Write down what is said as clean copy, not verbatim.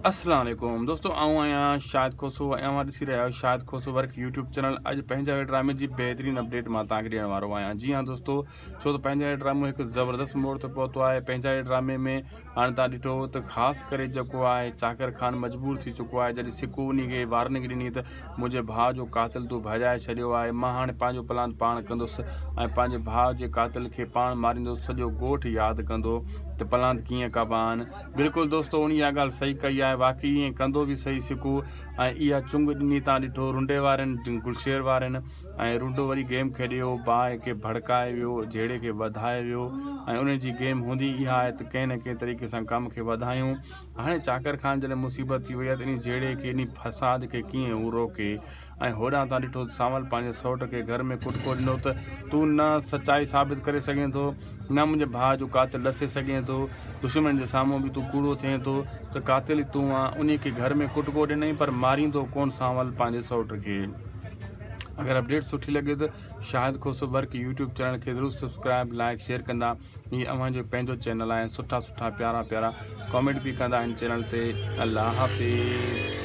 اسلام عليڪم دوستو آئون آهيان شاهد کوسو ۽ اوهان ڏسي رهيا آهيو Shahid Khoso work YouTube channel اڄ پنهنجا ڊرامي جي بهترين اپڊيٽ مان توهان کي ڏيڻ وارو آهيان جي ها دوستو ڇو ته پنهنجا ڊرامو هڪ زبردست موڙ تي پهتو آهي پنهنجا ڊرامي ۾ هاڻي توهان ڏٺو ته خاص ڪري جيڪو آهي چاڪر خان مجبور ٿي چڪو آهي جڏهن سڪو انهي کي وارننگ ڏني ته منهنجي ڀاء جو قاتل تون ڀڄائي ڇڏيو آهي مان هاڻي پنهنجو پلان پاڻ ڪندس ۽ پنهنجي ڀاء جي قاتل کي پاڻ ماريندس سڄو ڳوٺ ياد ڪندو ته پلاند ڪيئن ڪبا آهن بلڪل دوستو انهي اها ڳالهه صحيح ڪئي آهي واقعي ائين ڪندو به صحيح سڪو ۽ اها چنگ ڏني تان ڏٺو رنڊي وارن گلشير وارن ۽ رنڊو وري گيم کيڏي ويو باهه کي ڀڙڪائي ويو جهيڙي کي وڌائي ويو ۽ انهن جي گيم هوندي اها آهي ته ڪنهن نه ڪنهن طريقي سان ڪم کي وڌايون هاڻي چاڪر خان جڏهن مصيبت ٿي وئي آهي ته انهي جهيڙي کي انهي فساد کي ڪيئن هو روڪي ۽ هوڏانهن تان ڏٺو ته سانول پنهنجي سئوٽ کي گهر ۾ ڪٽڪو ڏنو ته تون نه سچائي ثابت ڪري سگهين ٿو، نه منهنجي ڀاء جو قاتل ڏسي سگهين ٿو، دشمن جي سامهون به تون ڪوڙو ٿئين ٿو ته قاتل ئي تون آن. انهي کي گهر ۾ ڪٽڪو ڏنائين پر ماريندو ڪونه سانول پنهنجي سئوٽ کي. اگر اپڊيٽ سٺي لڳي ته Shahid Khoso work YouTube channel کي ضرور سبسڪرائب لائڪ شيئر ڪندا هي اوهان جو پنهنجو چينل آهي سٺا سٺا پيارا پيارا ڪامينٽ به ڪندا هن چينل تي الله حافظ.